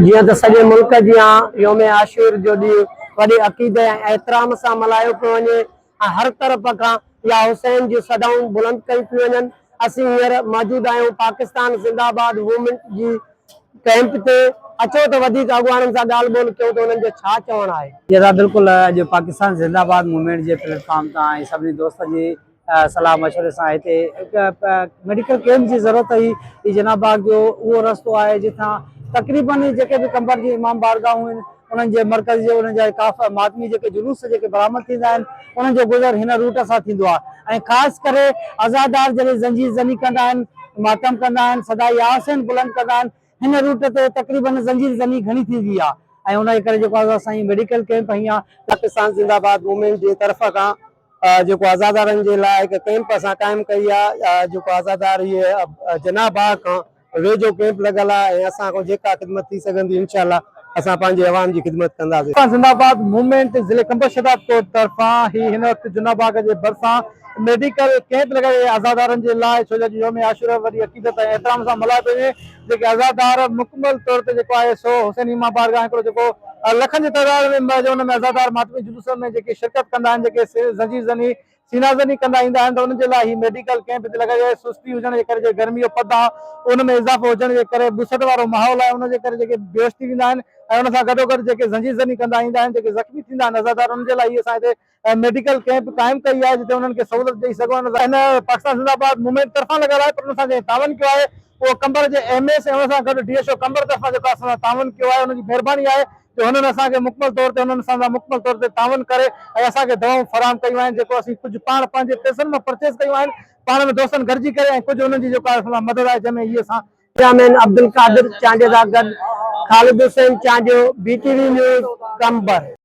جيئن ته سڄي ملڪ جيان يوم عاشور جو ڏينهن وڏي عقيدي ۽ احترام سان ملهايو پيو وڃي ۽ هر طرف کان يا حسين جون صدائون بلند ڪيون پيون وڃن. اسين هينئر موجود آهيون پاڪستان زنده آباد موومينٽ جي ڪئمپ تي، اچو ته وڌيڪ اڳواڻن سان ڳالهه ٻولهه ڪيون ته انهن جو ڇا چوڻ آهي. جي ادا بلڪل اڄ پاڪستان زنده آباد موومينٽ جي پليٽ فارم تان ۽ سڀني دوستن جي صلاح مشوري سان هتي هڪ ميڊيڪل ڪيمپ جي ضرورت هئي. هي جناح باغ جو اهو رستو آهي جتان تقريبن جيڪي به قمبر جون امام بارگاهون آهن انهن جي مرڪز جي انهن جا ڪاف ماتمي جيڪي جلوس جيڪي برآمد ٿيندا آهن انهن جو گذر هن روٽ سان ٿيندو آهي ۽ خاص ڪري عزادار جڏهن زنجير زني ڪندا آهن ماتم ڪندا آهن صداء يا حسين بلند ڪندا آهن هن روٽ تي تقريبن زنجير زني گهڻي ٿيندي آهي ۽ ان جي ڪري جيڪو آهي اسان هي ميڊيڪل ڪيمپ هنئي آهي. پاڪستان زنده آباد موومينٽ جي طرف کان جيڪو عزادارن جي لاء هڪ ڪئمپ اسان قائم ڪئي آهي جيڪو عزادار هي جناح باغ کان ويجهو ڪئمپ لڳل آهي ۽ اسان کان جيڪا خدمت ٿي سگهندي انشاء الله اسان پنهنجي عوام جي خدمت ڪنداسين. پاڪستان زنده آباد موومينٽ ضلعي قمبر شهدادڪوٽ طرفان هي هن وقت جناح باغ جي ڀرسان ميڊيڪل ڪئمپ لڳائي وئي آهي عزادارن جي لاء ڇو جو اڄ يوم عاشورا وڏي عقيدت ۽ احترام سان ملهايو پيو وڃي جيڪي عزادار مڪمل طور تي جيڪو آهي سو حسيني امام بارگاهه هڪڙو جيڪو لکن جي تعداد ۾ جو ان ۾ عزادار ماتمي جلوسن ۾ جيڪي شرڪت ڪندا آهن جيڪي زنجير زني سينا زني ڪندا ايندا آهن ته انهن جي لاء هي ميڊيڪل ڪئمپ هتي لڳايو ويو آهي سستي هجڻ جي ڪري جيڪي گرمي جو پد آهي ان ۾ اضافو هجڻ جي ڪري ٻوسٽ وارو ماحول آهي ان جي ڪري جيڪي بيهوش ٿي ويندا آهن ۽ ان سان گڏوگڏ جيڪي زنجير زني ڪندا ايندا آهن جيڪي زخمي ٿيندا آهن عزادار انهن جي لاء هي اسان هتي ميڊيڪل ڪئمپ قائم ڪئي آهي جتي انهن کي سهولت ڏئي سگهون ۽ هن پاڪستان زنده آباد موومينٽ طرفان لڳل آهي پر ان سان جنهن تعاون ڪيو آهي اهو قمبر جي ايم ايس ۽ ان سان گڏ ڊي ايڇ او قمبر طرفان جيڪو اسان سان تعاون ڪيو آهي ان جي مهرباني آهي جو هنن اسان کي مڪمل طور تي انهن اسان سان مڪمل طور تي تعاون ڪري ۽ اسان کي دوائون فراهم ڪيون آهن جيڪو اسين ڪجهه پاڻ پنهنجي پئسن مان پرچيز ڪيون آهن پاڻ ۾ دوستن گڏجي ڪري ۽ ڪجهه انهن جي جيڪو آهي اسان سان مدد آهي جنهن ۾ هي اسان چيئرمين عبدالقادر چانڊيي سان گڏ Khalid Hussain Chandio, B T V news, Qambar.